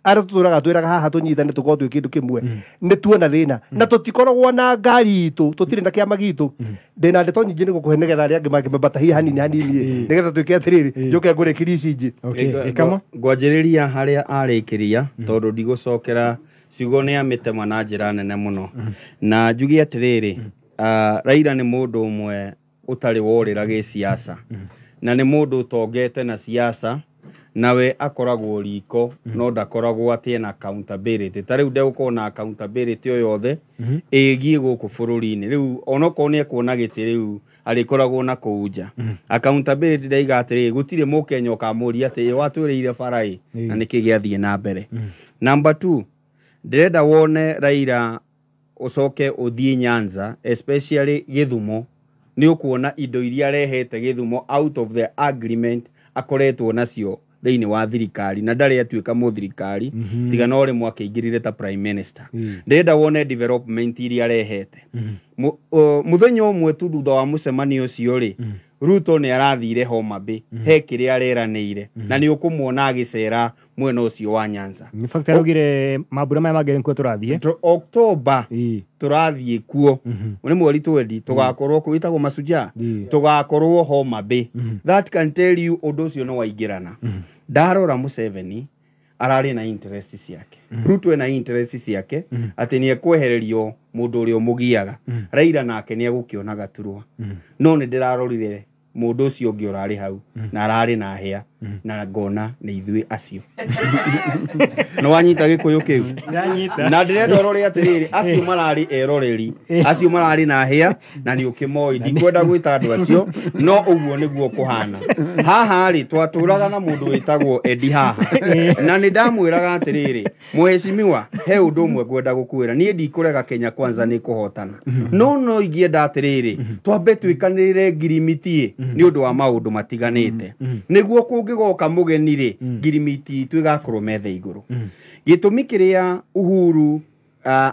arĩa tũtũraga twĩraga haha tũnyitane tũkorwo twĩ kĩndũ kĩmwe, nĩ tuona thĩna na tũtikoragwo na ngari itũ, tũtirĩ na kĩama gitũ. Ndĩna ndeto nyingĩ nĩ gũkũhe nĩgetha arĩa angĩ mangĩmbatahia hanini hanini nĩgetha twĩke atĩrĩrĩ, njũke ngũrĩkĩrie ici ingĩ. Okay, ĩkamo. Ngwanjĩrĩria harĩa arĩkĩria tondũ ndigũcokera ciugo nĩ amĩtema na njĩra nene mũno, na njuge atĩrĩrĩ, Raila nĩ mũndũ ũmwe ũtarĩ worĩra gĩsiasa na nĩ mũndũ ũtongete na siasa, nawe akoragwo riko no ndakoragwo atĩ ena accountability. Ta rĩu ndegũkorwo na accountability o yothe ĩgiĩ gũkũ bũrũri-inĩ. Rĩu onokorwo nĩ ekuona gĩtĩ rĩu arĩkoragwo na kũu nja. Accountability ndaiga atĩrĩrĩ, gũtirĩ mũkenya ũkamũria atĩ ĩ watwĩrĩire bara ĩ na nĩkĩ gĩathiĩ na mbere. Number 2, ndĩrenda wone Raila ũcoke ũthiĩ Nyanza, especially Gĩthumo, nĩ ũkuona indo iria arehete Gĩthumo out of the agreement akoretwo nacio thĩinĩ wa thirikari, na ndarĩ atuĩka mũthirikari tiga no rĩmwe akĩingĩrire ta prime minister. Ndĩrenda wone development iria arehete. Mũthenya ũmwe tu thutha wa mũcemanio ũcio rĩ, Ruto nĩ arathire Homa Bay, he kĩrĩa areranĩire na nĩ ũkũmuona agĩcera mwena ũcio wa Nyanza. In fact araugire mambura maya mangĩ nĩkuo tũrathiĩ. October tũrathiĩ kuo, nĩ mweri 20 tũgakorwo kũu, ĩtagwo Mashujaa, tũgakorwo Homa Bay. That can tell you ũndũ ũcio nĩ waingĩrana. Ndarora Museveni ararĩ na interest ciake, Ruto ena interest ciake atĩ nĩ ekwehererio mũndũ ũrĩa ũmũgiaga. Raila nake nĩ egũkĩona gaturwa, no nĩ ndĩrarorire mũndũ ũcio ũngĩ ũrarĩ hau na ararĩ na hĩa na ngona nĩ ithuĩ acio. Nĩ wanyita gĩkũyũ kĩu? Ndanyita. Na ndĩrenda ũrore atĩrĩrĩ, acio mararĩ eroreri, acio mararĩ na hĩa na nĩ ũkĩmoĩ, ndikwenda gwĩta andũ acio, no ũguo nĩguo kũhana. Haha rĩ, twatũraga na mũndũ wĩtagwo Eddie haha, na nĩ ndamwĩraga atĩrĩrĩ, mũhecimiwa, he ũndũ ũmwe ngwenda gũkwĩra, niĩ ndikũrega Kenya Kwanza nĩ kũhotana, no ingĩenda atĩrĩrĩ, twambe twĩkanĩrĩre ngirimiti nĩ ũndũ wa maũndũ matiganĩte, nĩguo kũngĩgoka mũgeni rĩ, ngirimiti itũ ĩgakorwo metha igũrũ. Gĩtũmi kĩrĩa Uhuru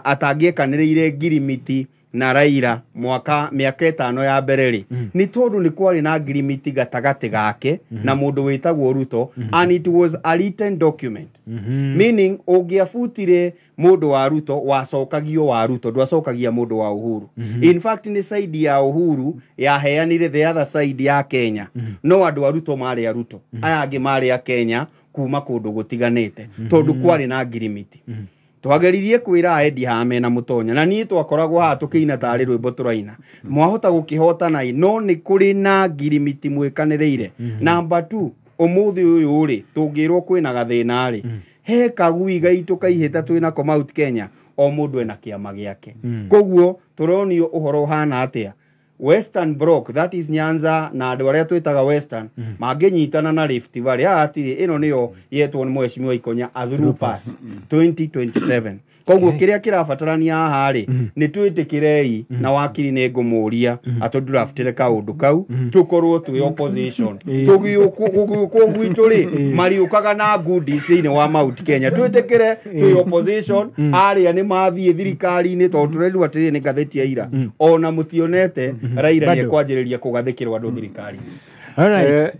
atangĩekanĩrĩire ngirimiti na Raila mwaka mĩaka 5 ya mbere rĩ, nĩ tondũ nĩ kwarĩ na ngirimiti gatagatĩ gake na mũndũ wĩtagwo Ruto, and it was a written document, meaning ũngĩabutire mũndũ wa Ruto wacokagio wa Ruto, ndwacokagia mũndũ wa Uhuru. In fact nĩ side ya Uhuru yaheanire the other side ya Kenya, no andũ a Ruto marĩ a Ruto, aya angĩ marĩ a Kenya kuma kũndũ gũtiganĩte, tondũ kwarĩ na ngirimiti. Twageririe kwĩra Eddie haha mena Mũtonya, na niĩ twakoragwo haha tũkĩina tarĩ rwĩmbo tũraina, mwahota gũkĩhotana no nĩ kũrĩ na ngirimiti mwĩkanĩrĩire. Number 2, ũmũthĩ ũyũ rĩ, tũngĩrwo kwĩna gathĩna rĩ, he kagui gaitũ kaihĩta twĩnako Mount Kenya, o mũndũ ena kĩama gĩake. Koguo tũronio ũhoro ũhana atĩa. Western Bloc, that is Nyanza na andũ arĩa twĩtaga Western, mangĩnyitana na Rift Valley, haha hatirĩ, ĩno nĩyo yetwo nĩ Mheshimiwa Ikonya a through pass 2027. Koguo kĩrĩa kĩrabatarania haha rĩ, nĩ twĩtĩkĩrei na wakiri nĩ ngũmũria atũdraftĩre kaũndũ kau, tũkorwo twĩ opposition. Tũgĩũkwo gwitũ rĩ, mariũkaga na goodies thĩinĩ wa Mount Kenya. Twĩtĩkĩre twĩ opposition, arĩa nĩ mathiĩ thirikari-inĩ, tondũ tũrerirwo atĩrĩrĩ nĩ ngathĩti ya ira, ona mũtionete Raila nĩ ekwanjĩrĩria kũgathĩkĩrwo andũ thirikari. All right.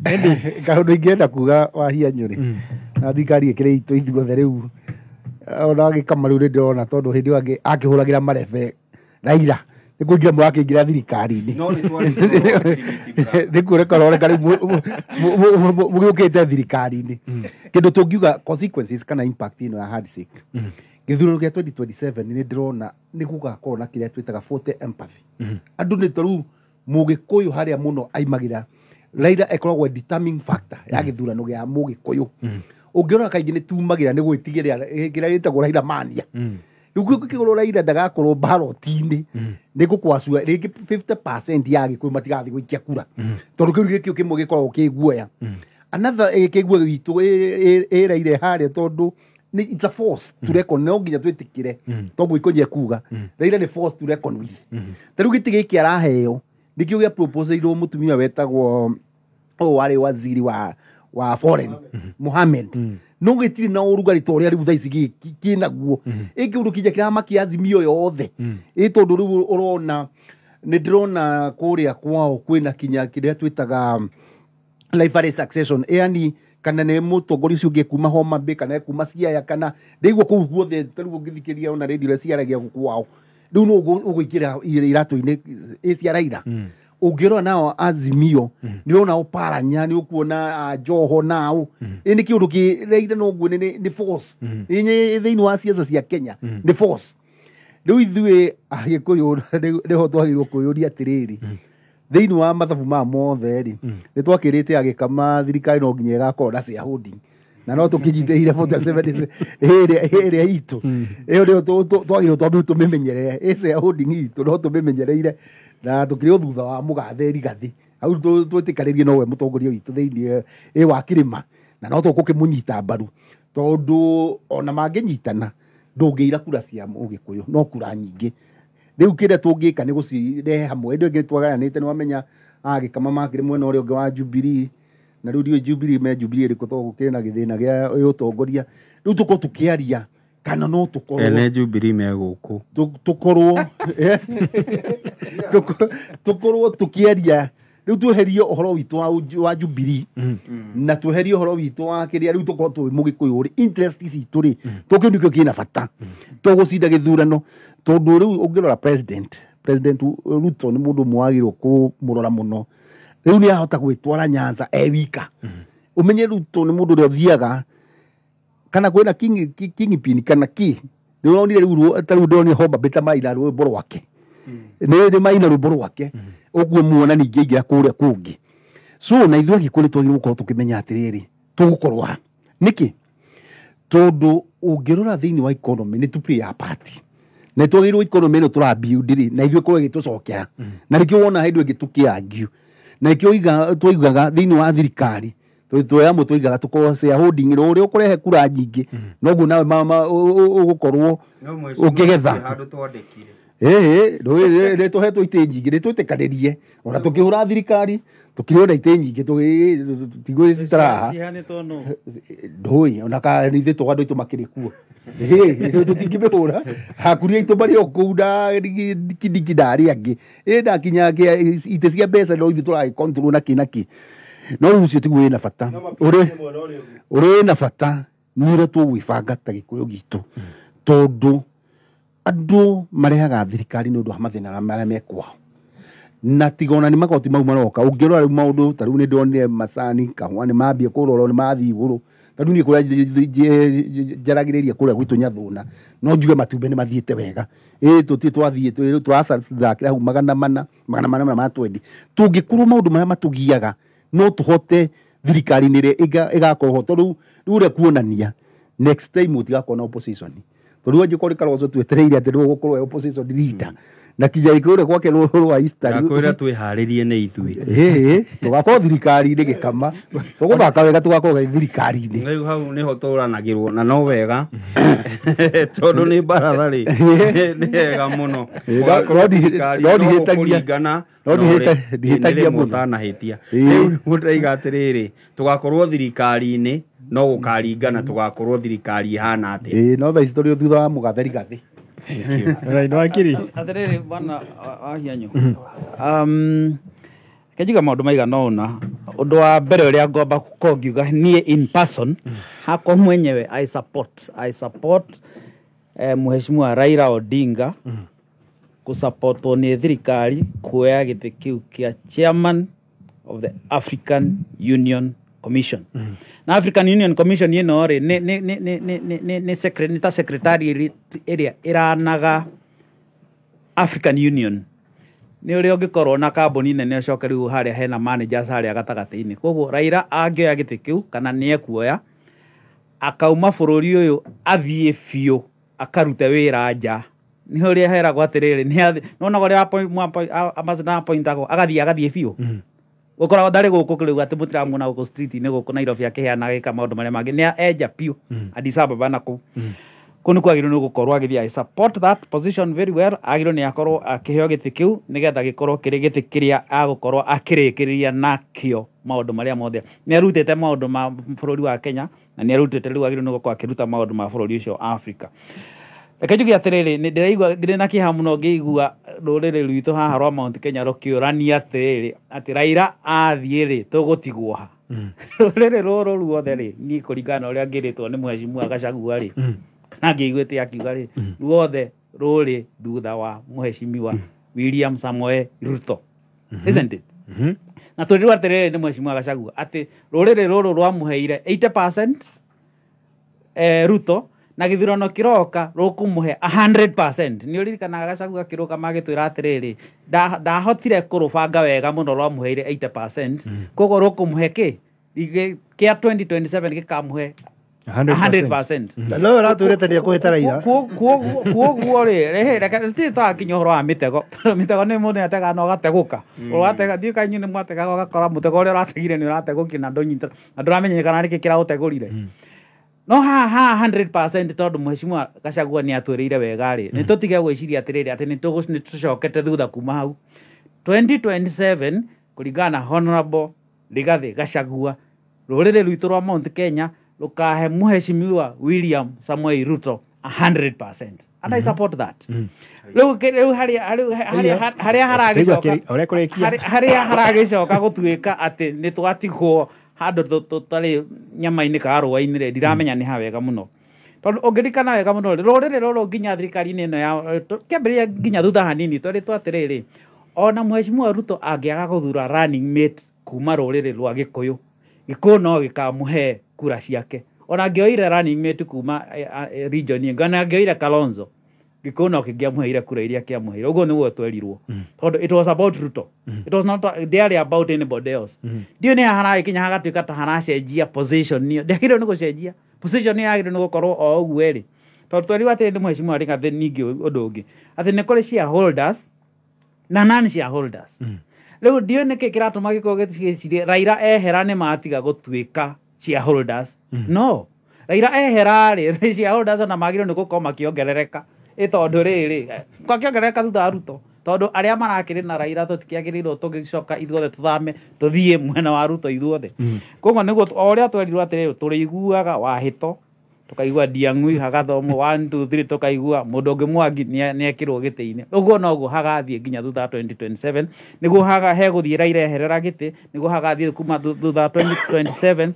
Kaũndũ ingĩenda kuga wahianyũ rĩ, na thirikari ĩkĩrĩ itũ ithuothe rĩu, ona agĩkama rĩu nĩndĩrona tondũ hĩndĩ ĩyo akĩhũragĩra marebe Raila nĩ kũingĩra mũrakĩingĩra thirikari-inĩ, nĩ kuoneka ũroneka rĩu mũgĩũkĩte thirikari-inĩ. Kĩndũ tũngiuga consequences kana impact ĩno ya handshake, gĩthurano kĩa 2027 nĩ ndĩrona nĩ gũgakorwo na kĩrĩa twĩtaga 40 empathy. Andũ nĩ tarĩu mũgĩkũyũ harĩa mũno aimagĩra Raila ĩkoragwo determining factor ya gĩthurano gĩa mũgĩkũyũ. Ũngĩrora kaingĩ nĩ tumagĩra nĩ gwĩtigĩra kĩrĩa gĩtagwo Raila mania. Rĩu kĩgũrũ Raila ndagakorwo ballot-inĩ, nĩ gũkwacua rĩngĩ 50% ya Gĩkũyũ matigathiĩ gũikia kura, tondũ kĩu gĩkĩo kĩmwe gĩkoragwo kĩ guoya. Another kĩguo gitũ ĩ Raila harĩa, tondũ it's a force to reckon, no nginya twĩtĩkĩre toguo Ikonya kuga Raila nĩ force to reckon with. Ta rĩu gĩtĩ gĩkĩ araheo Nĩkĩo gĩa proposeirwo mũtumia wetagwo warĩ waziri wa foreign Mohamed. No gĩtirĩ na ũrugarĩ ta ũrĩa rĩu thaa ici kĩnaguo. Ĩ kĩũndũ kĩnja kĩramakia Azimio yothe. Ĩ tondũ rĩu ũrona nĩ ndĩrona kũrĩa kwao kwĩna kinya kĩrĩa twĩtaga library succession, yani kana nĩ mũtongoria ũcio ũngĩ kuma Homa Bay kana kuma Siaya kana ndĩigua kũu guothe ta rĩu ũngĩthikĩrĩria ona radio iria ciaragia kwao rĩu no ũgũingĩra iratũ-inĩ ĩ cia Raila. Ũngĩrora nao Azimio nĩ ũrona Oparanya, nĩ ũkuona Joho nao ĩ nĩ kĩũndũ kĩ Raila no nguone nĩ force ĩ thĩinĩ wa siasa cia Kenya nĩ force. Rĩu ithuĩ Agĩkũyũ nĩho twagĩrĩirwo kwĩyũria atĩrĩrĩ, thĩinĩ wa mathabu maya mothe rĩ, nĩ twakĩrĩte agĩkama thirikari no nginya ĩgakorwo na shareholding na no tũkĩnyitĩrĩire 47 ĩrĩa itũ ĩyo nĩyo twagĩrĩirwo twambe tũmĩmenyerere. Ĩ shareholding itũ no tũmĩmenyereire na tũkĩrĩ o thutha wa mũgathe Rigathĩ hau twĩtĩkanĩrie nowe mũtongoria witũ thĩinĩ ĩ wa kĩrĩma, na no tũgũkĩmũnyita mbaru tondũ ona mangĩnyitana ndũngĩira kura cia Mũgĩkũyũ no kura nyingĩ. Rĩu kĩrĩa tũngĩka nĩ gũcirehe hamwe. Ĩndĩ ĩngĩ twagayanĩte nĩ wamenya agĩkama makĩrĩ mwena ũrĩa ũngĩ wa Jubilee, na rĩu ndiũĩ Jubilee me Jubilee ĩrĩkũ tondũ gũkĩrĩ na gĩthĩna gĩa ũtongoria. Rĩu tũkorwo tũkĩaria kana no tũkorwo ene Jubilee me gũkũ tũkorwo tũkorwo tũkĩaria rĩu tweherie ũhoro witũ wa Jubilee na tweherie ũhoro witũ wa kĩrĩa rĩu tũkorwo twĩ Mũgĩkũyũ rĩ, interest citũ rĩ tũkĩndũ kĩo kĩna bata tũgũcinda gĩthurano. Tondũ rĩu ũngĩrora President Ruto nĩ mũndũ ũmwe wagĩrĩirwo kũmũrora mũno. Rĩu nĩ ahota gwĩtwara Nyanza e wika. Ũmenye Ruto nĩ mũndũ ũrĩa ũthiaga kana kwĩna kingpin kana ki nĩ ũronire rĩu ta rĩu ndĩronire Homa Bay ta maina rwĩmbo rwake nĩ maina rwĩmbo rwake ũguo muona ningĩ aingĩra kũrĩa kũngĩ. So na ithuĩ Agĩkũyũ nĩ twagĩrĩirwo gũkorwo tũkĩmenya atĩrĩrĩ tũgũkorwo ha nĩkĩ, tondũ ũngĩrora thĩinĩ wa economy nĩ tũ play a part na twagĩrĩirwo economy ĩno tũra build rĩ na ithuĩ ĩkorwo ĩgĩtũcokera na nĩkĩo wona hĩndĩ ĩngĩ tũkĩargue na nĩkĩo twaigaga thĩinĩ wa thirikari twĩ amwe twaigaga tũkorwo shareholding ũrĩa ũkũrehe kura nyingĩ noguo nawe ũgũkorwo ũkĩgetha. Handũ twandĩkire Ĩĩ nĩ tũhetwo itĩ nyingĩ nĩ twĩtĩkanĩrie ona tũkĩhũra thirikari tũkĩrĩ ona itĩ nyingĩ tigũcitaraha Ciheanĩtwo nũ? Ndũĩ ona ka ithuĩ tũ andũ aitũ makĩrĩ kuo tũtingĩmĩhũra hakuri aitũ marĩ o kũu na Kindiki na arĩa angĩ ĩ na kinya itĩ cia mbeca no ithuĩ tũragĩ control na kĩ na kĩ. No rĩu ũcio tiguo wĩna bata, ũrĩa wĩna bata nĩ ũrĩa tũgwĩbanga ta Gĩkũyũ gitũ tondũ andũ marehaga thirikari nĩ ũndũ wa mathĩna marĩa me kwao na tiga ona nĩ magoti mau maroka. Ũngĩrora rĩu maũndũ ta rĩu nĩ ndonire macani kahũa nĩ mambia kũrorwo nĩ mathiĩ igũrũ. Ta rĩu niĩ kũrĩa njaragĩrĩria kũrĩa gwitũ Nyathũna no njuge matumbĩ nĩ mathiĩte wega. Ĩ tũtirĩ twathiĩ rĩu tũracathakĩra hau 400 400 ma 20. Tũngĩkorwo maũndũ marĩa matũgiaga no tũhote thirikari-inĩ ĩrĩa ĩgakorwo ho tondũ rĩu ũrĩa kuonania next time gũtigakorwo na opposition tondũ angĩkorwo nĩ Kalonzo twetereire atĩ nĩwe ũgũkorwo e opposition leader na kinya kũrĩa gwake rwa Eastern Ngakwĩra twĩharĩrie nĩ ithuĩ. Ĩĩ tũgakorwo thirikari-inĩ gĩkama tũgũthaka wega tũgakorwo thirikari-inĩ. Rĩu hau nĩho tũranagĩrwo na no wega tondũ nĩ baratha rĩ nĩ wega mũno ũgakorwo thirikari no no ndihĩtagia. gũkũringana No ndihĩtagia mũno. ũtanahĩtia. Rĩu mũndaiga atĩrĩrĩ tũgakorwo thirikari-inĩ no gũkaringana tũgakorwo thirikari ĩhana atĩa. Ĩĩ no thaa ici tũrĩ o thutha wa mũgathe Rigathĩ. Right, wakiri. Atĩrĩrĩ bwana Wahianyũ, reke njuge maũndũ maigana ũna. Ũndũ wa mbere ũrĩa ngwamba gũkorwo ngiuga niĩ in person hakwa mwenyewe I support Mheshimiwa Raila Odinga gũsupportwo nĩ thirikari kuoya gĩtĩ kĩu kĩa chairman of the African Union Commission. Na African Union Commission ĩno rĩ nĩ ta secretariat ĩrĩa ĩranaga African Union. Nĩ ũrĩa ũngĩkorwo na kambuni nene ũcoke rĩu harĩa hena managers harĩa gatagatĩ-inĩ. Koguo Raila angĩoya gĩtĩ kĩu kana nĩ ekuoya akauma bũrũri ũyũ athiĩ biũ akarute wĩra nja nĩ ũrĩa heragwo atĩrĩrĩ nĩ nĩwonaga ũrĩa ambassador appointagwo agathiĩ biũ gũkoragwo ndarĩ gũkũ rĩu atĩ mũtiramuona gũkũ street-inĩ gũkũ Nairobi akĩheana agĩka maũndũ marĩa mangĩ nĩ enja biũ Addis Ababa na kũu. Kũu nĩ kwagĩrĩirwo nĩ gũkorwo agĩthiĩ I support that position very well. Agĩrĩirwo nĩ akorwo akĩheo gĩtĩ kĩu nĩgetha gĩkorwo kĩrĩ gĩtĩ kĩrĩa agũkorwo akĩrĩkĩrĩria nakĩo maũndũ marĩa mothe nĩ arutĩte maũndũ ma bũrũri wa Kenya, na nĩ arutĩte rĩu agĩrĩirwo nĩ gũkorwo akĩruta maũndũ ma bũrũri ũcio wa Africa. Reke njuge atĩrĩrĩ, nĩ ndĩraigua ndĩrĩ na kĩeha mũno ngĩigua rũrĩrĩ rwitũ haha rwa Mount Kenya rũkĩũrania atĩrĩrĩ, atĩ Raila athiĩ rĩ, tũgũtigwo ha? Rũrĩrĩ rũrũ ruothe rĩ, niĩ kũringana na ũrĩa ngĩrĩtwo nĩ mheshimiwa Gachagua rĩ, kana ngĩiguĩte akiuga rĩ, ruothe rũrĩ thutha wa mheshimiwa William Samoei Ruto, isn't it? Na twĩrirwo atĩrĩrĩ nĩ mheshimiwa Gachagua atĩ rũrĩrĩ rũrũ rwamũheire 80% Ruto, na gĩthurano kĩroka rũkũmũhe 100%. Nĩ ũririkanaga Gachagua akĩrũgama agĩtwĩra atĩrĩrĩ, ndahotire kũrũbanga wega mũno, rwamũheire 80%, koguo rũkũmũhe kĩ? Kĩa 2027 gĩkamũhe 100%. Na no ũratwĩrĩte nĩ ekũhĩta Raila. Kuoguo rĩ, rehe reke tũtirĩ tũrakinya ũhoro wa mĩtego, tondũ mĩtego nĩ mũndũ nĩategaga na ũgategũka. Ũratega ndiũĩ kana inyuĩ nĩ mwategaga ũgakora mũtego ũrĩa ũrategire nĩ ũrategũkire na ndũnyita na ndũramenyekana nĩkĩ kĩraũtegũrire. No haha 100%, tondũ mheshimiwa Gachagua nĩ atwĩrĩire wega rĩ, nĩ tũtige gwĩciria atĩrĩrĩ atĩ nĩ tũcokete thutha kuma hau 2027. Kũringana na Honorable Rigathi Gachagua, rũrĩrĩ rwitũ rwa Mount Kenya rũkahe mheshimiwa William Samoei Ruto 100%, and I support that. Rĩu rĩu harĩa rĩu harĩa haragĩcoka ũrĩa kũrĩkia harĩa haragĩcoka gũtuĩka atĩ nĩ twatigwo handũ tũtarĩ nyama-inĩ kana rũa-inĩ rĩ, ndiramenya nĩ ha wega mũno, tondũ ũngĩririkana wega mũno rĩ, rũrĩrĩ rũrũ nginya thirikari-inĩ ĩno ya kĩambĩrĩria nginya thutha hanini tweritwo atĩrĩrĩ, ona mheshimiwa Ruto angĩaga gũthura running mate kuma rũrĩrĩ rwa Gĩkũyũ, Gĩkũyũ no gĩkamũhe kura ciake. Ona angĩoire running mate kuma region ĩngĩ, ona angĩoire Kalonzo, Gĩkũyũ no kĩngĩamũheire kura iria kĩamũheire. Ũguo nĩguo twerirwo, tondũ it was about Ruto, it was not ndĩarĩ about anybody else. Ndiũĩ nĩ haha haragĩkinya hagatuĩka ta haracenjia position. Nĩyo ndĩagĩrĩirwo nĩ gũcenjia position, nĩyo yagĩrĩirwo nĩ gũkorwo o ũguo ĩrĩ, tondũ twerirwo atĩrĩ nĩ mheshimiwa Rigathĩ ningĩ ũndũ ũngĩ atĩ nĩ kũrĩ shareholders na non shareholders. Rĩu ndiũĩ nĩkĩ kĩratũma gĩkorwo gĩcirie Raila ehera nĩ matiga gũtuĩka shareholders. No Raila ehera rĩ, shareholders ona magĩrĩirwo nĩ gũkorwo makĩongerereka, ĩ tondũ rĩrĩ kwakĩongerereka thutha wa Ruto, tondũ arĩa marakĩrĩ na Raila tũtikĩagĩrĩirwo tũgĩcoka ithuothe tũthame tũthiĩ mwena wa Ruto ithuothe. Koguo nĩguo o ũrĩa twerirwo atĩrĩrĩ, tũrĩiguaga wahĩto, tukaigua Ndiang'ui hagathomwo 1 2 3, tukaigua mũndũ ũngĩ Mwangi nĩekĩrwo gĩtĩ-inĩ. Ũguo noguo hagathiĩ nginya thutha wa 2027, nĩguo haga hegũthiĩ Raila eherera gĩtĩ, nĩguo hagathiĩ kuma thutha wa 2027.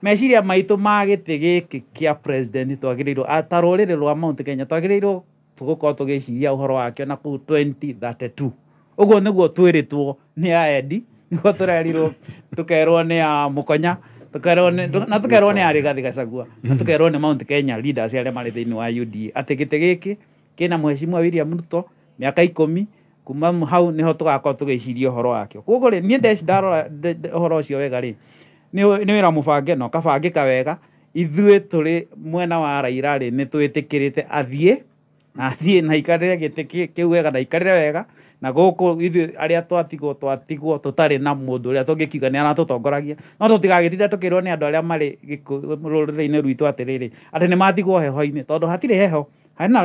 Meciria maitũ ma gĩtĩ gĩkĩ kĩa president, twagĩrĩirwo ta rũrĩrĩ rwa Mount Kenya twagĩrĩirwo tũgũkorwo tũgĩciria ũhoro wakĩo na kũu 2032. Ũguo nĩguo twĩrĩtwo nĩ aendi, nĩguo tũrerirwo, tũkerwo nĩ a Mũkonya, tũkerwo nĩ na tũkerwo nĩ a Rigathi Gachagua, na tũkerwo nĩ Mount Kenya leaders arĩa marĩ thĩinĩ wa UDA atĩ gĩtĩ gĩkĩ kĩna mheshimiwa William Ruto mĩaka 10 kuma hau nĩho tũgakorwo tũgĩciria ũhoro wakĩo. Koguo rĩ, niĩ ndeci ndarora ũhoro ũcio wega rĩ, nĩ wĩra mũbange na ũkabangĩka wega. Ithuĩ tũrĩ mwena wa Raila rĩ, nĩ twĩtĩkĩrĩte athiĩ na athiĩ na aikarĩre gĩtĩ kĩu wega na aikarĩre wega, na gũkũ ithuĩ arĩa twatigwo tũtarĩ na mũndũ ũrĩa tũngĩkiuga nĩ aratũtongoragia, no tũtigagĩtinda tũkĩrwo nĩ andũ arĩa marĩ rũrĩrĩ-inĩ rwitũ atĩrĩrĩ, atĩ nĩ matigwo heho-inĩ, tondũ hatirĩ heho. Hena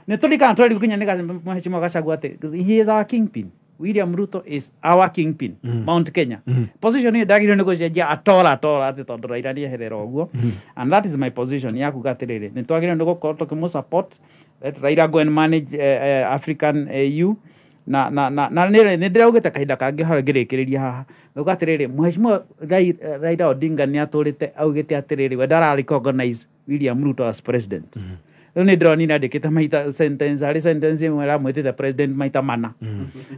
nĩ tũririkana twerirwo nginya nĩ mheshimiwa Gachagua atĩ he is our kingpin. William Ruto is our kingpin. Mount Kenya position ĩyo ndagĩrĩirwo nĩ gũcenjia at all atĩ tondũ Raila nĩeherera ũguo. And that is my position ya kuga atĩrĩrĩ, nĩ twagĩrĩirwo nĩ gũkorwo tũkĩmũ support. Let Raila go and manage African AU. Na nĩ ndĩraugĩte kahinda kangĩ harĩa ngĩrĩkĩrĩria haha ngauga atĩrĩrĩ, mheshimiwa Raila Odinga nĩ atũrĩte augĩte atĩrĩrĩ, we ndara recognize William Ruto as president. Rĩu nĩ ndĩronire andĩkĩte maita sentence harĩ sentence ĩmwe ĩramwĩtĩte president maita mana.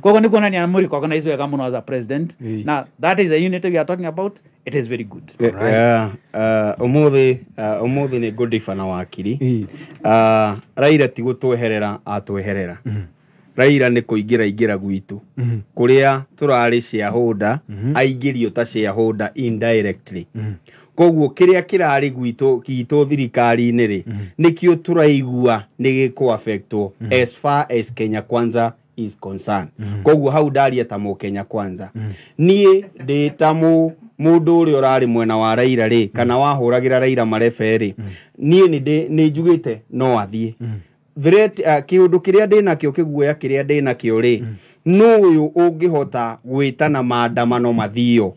Koguo nĩ kuonania mũ recognize wega mũno as a president. Na that is a unity we are talking about. It is very good. Ũmũthĩ nĩ ngũndĩba na wakiri. Raila ti gũtweherera atweherera, Raila nĩ kũingĩra ingĩra gwitũ kũrĩa tũrarĩ shareholder, aingĩrio ta shareholder indirectly. Koguo kĩrĩa kĩrarĩ gwitũ gitũ thirikari-inĩ rĩ, nĩkĩo tũraigua nĩ gĩkũ affectwo as far as Kenya Kwanza is concerned. Koguo hau ndaria ta mũ Kenya Kwanza, niĩ ndĩ ta mũ Mũndũ ũrĩa ũrarĩ mwena wa Raila rĩ, kana wahũragĩra Raila marebe rĩ, niĩ nĩ njugĩte no athiĩ. Threat, kĩũndũ kĩrĩa ndĩnakĩo, kĩguoya kĩrĩa ndĩnakĩo rĩ, nũ ũyũ ũngĩhota gwĩtana maandamano mathio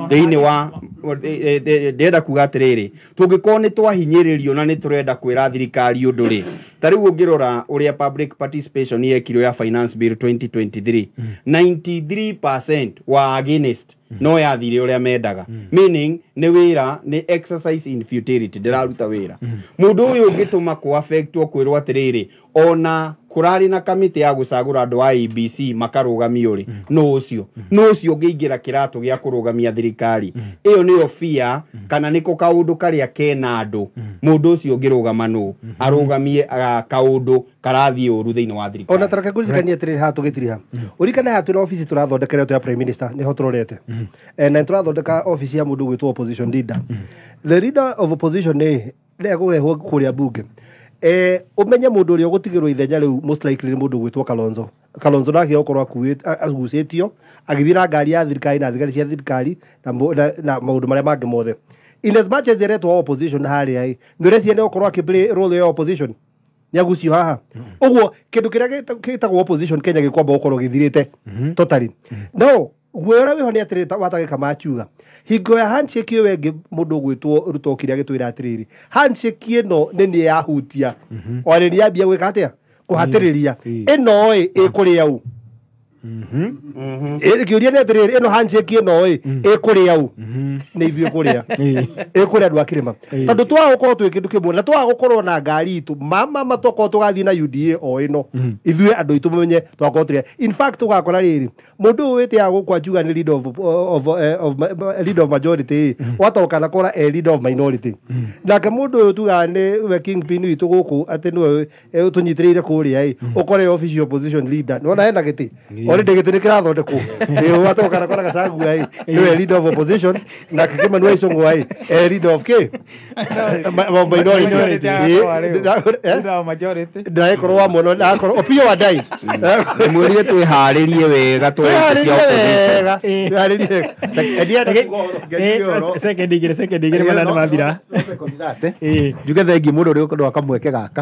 thĩinĩ wa ndĩrenda kuga atĩrĩrĩ, tũngĩkorwo nĩ twahinyĩrĩrio na nĩ tũrenda kwĩra thirikari ũndũ rĩ, ta rĩu ũngĩrora ũrĩa public participation yekirwo ya finance bill 2023, 93% wa against, no yathire ũrĩa mendaga, meaning nĩ wĩra, nĩ exercise in futility, ndĩraruta wĩra. Mũndũ ũyũ ũngĩtũma kũ affectwo kwĩrwo atĩrĩrĩ, ona kũrarĩ na kamĩtĩ ya gũcagũra andũ a ABC makarũgamio rĩ, nũ ũcio, nũ ũcio ũngĩingĩra kĩratũ gĩa kũrũgamia thirikari ĩyo? Nĩyo fear, kana nĩko kaũndũ karĩa kena andũ. Mũndũ ũcio ũngĩrũgama nũ arũgamie kaũndũ karathiĩ ũru thĩinĩ wa thirikari? Ona tareke ngũririkanie atĩrĩrĩ, haha tũgĩtiriha ũririkane haha twĩna obici tũrathondekeretwo ya prime minister, nĩho tũrorete. Na nĩtũrathondeka obici ya mũndũ ũgwĩtwo opposition leader. The leader of opposition nĩ ekũrehwo kũrĩa bunge. Ũmenye mũndũ ũrĩa ũgũtigĩrwo ithenya rĩu most likely nĩ mũndũ ũgwĩtwo Kalonzo. Kalonzo nake okorwo agucĩtio agĩthiĩ na ngari ya thirikari na thigari cia thirikari na maũndũ marĩa mangĩ mothe. In as much as eretwo opposition harĩa ĩ, nĩ ũreciria nĩ gũkorwo akĩ role ya opposition nĩ agucio haha ũguo? Kĩndũ kĩrĩa gĩtagwo opposition Kenya gĩkwamba gũkorwo gĩthirĩte totally. No guoya ũrĩa wĩho nĩ atĩrĩrĩ, watagĩka makiuga hingo ya handshake ĩyo ĩngĩ, mũndũ ũgwĩtwo Ruto okire agĩtwĩra atĩrĩrĩ, handshake ĩno nĩ niĩ yahutia, ona nĩ yambia gwĩka atĩa, kũhatĩrĩria ĩno ĩ ĩkũrĩa u. Kĩũria nĩ atĩrĩrĩ, ĩno handshake ĩno ĩ ĩkũrĩa u? Nĩ ithuĩ kũrĩa ĩkũrĩa andũ a kĩrĩma, tondũ twaga gũkorwo twĩ kĩndũ kĩmwe na twaga gũkorwo na ngari itũ mama tokorwo tũgathiĩ na UDA o ĩno, ithuĩ andũ aitũ mamenye twakorwo tũrĩa. In fact, ũgakora rĩrĩ, mũndũ ũyũ wĩtĩaga gũkũ anjuga nĩ leader of leader of majority, watoka na kora e leader of minority. Nake mũndũ ũyũ tugaga nĩ we kingpin witũ gũkũ, atĩ nĩwe tũnyitĩrĩire kũrĩa ĩ, ũkore official opposition leader nĩwona hena gĩtĩ already, gĩtĩ nĩ kĩrathondekwo. Ĩ watoka na kora Gachagua ĩ nĩwe leader of opposition, nake Kimani wa Ichung'wa ĩ e leader of k minority. Minority. Eh? Leader of majority. Ndagĩkorwo wa mwana ndakorwo Opiyo Wandayi. Mwĩrire twĩharĩrie wega tũrĩ cia opposition. Second igĩrĩ, second igĩrĩ, mathaa nĩ mathira. Njuge thengi mũno nĩ ũndũ wa kamweke gaka.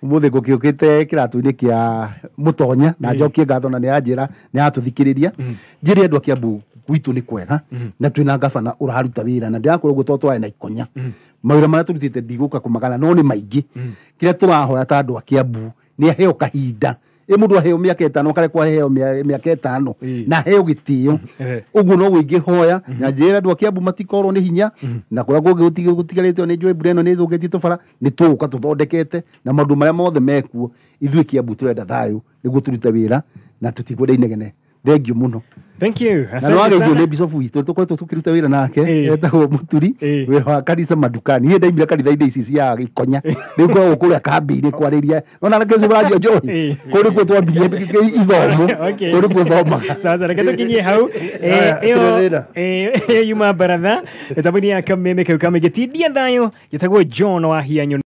Ũmũthĩ ngũkĩũkĩte kĩratũ-inĩ kĩa mũtonya na njokie ngatho, na nĩ anjĩra nĩ atũthikĩrĩria. Njĩre andũ a Kiambu gwitũ nĩ kwega na twĩna gabana ũraruta wĩra, na ndĩrakwĩra ũguo tondũ twarĩ na ikonya mawĩra marĩa tũrutĩte, ndigũka kũmagana no nĩ maingĩ. Kĩrĩa tũrahoya ta andũ a Kiambu nĩ aheo kahinda, ĩ mũndũ aheo mĩaka 5, akarekwo aheo mĩaka 5 na aheo gĩtĩo. Ũguo no ingĩhoya na njĩre andũ a Kiambu matikorwo nĩ hinya na kũrĩa kũngĩ gũtigarĩte nĩ njũĩ mbura ĩno nĩ ĩthũkĩtie tũbara, nĩ tũgũka tũthondekete na maũndũ marĩa mothe mekuo. Ithuĩ Kiambu tũrenda thayũ nĩguo tũrute wĩra na tũtikwenda inegene. Thengiũ mũno. Thank you. Na Asante nĩ wageithio sana. nĩ bicobu witũ tũkoretwo tũkĩruta wĩra nake, etagwo Mũturi, wĩra wa kanitha madukani. Niĩ ndaimire kanitha-inĩ ici cia Gĩkonya, rĩu ngoragwo kũrĩa kambĩ-inĩ kwarĩria nona reke ũcio njohi. Kũu nĩkuo twambirie ithomo. Kũu nĩkuo thomaga. Sasa reke tũkinyie hau. Haya, ĩyo tirĩ thĩna. Ĩyo yuma baratha mĩtambo-inĩ ya kameme kau kamĩgĩtindia thayũ, gĩtagwo John wa Hianyo.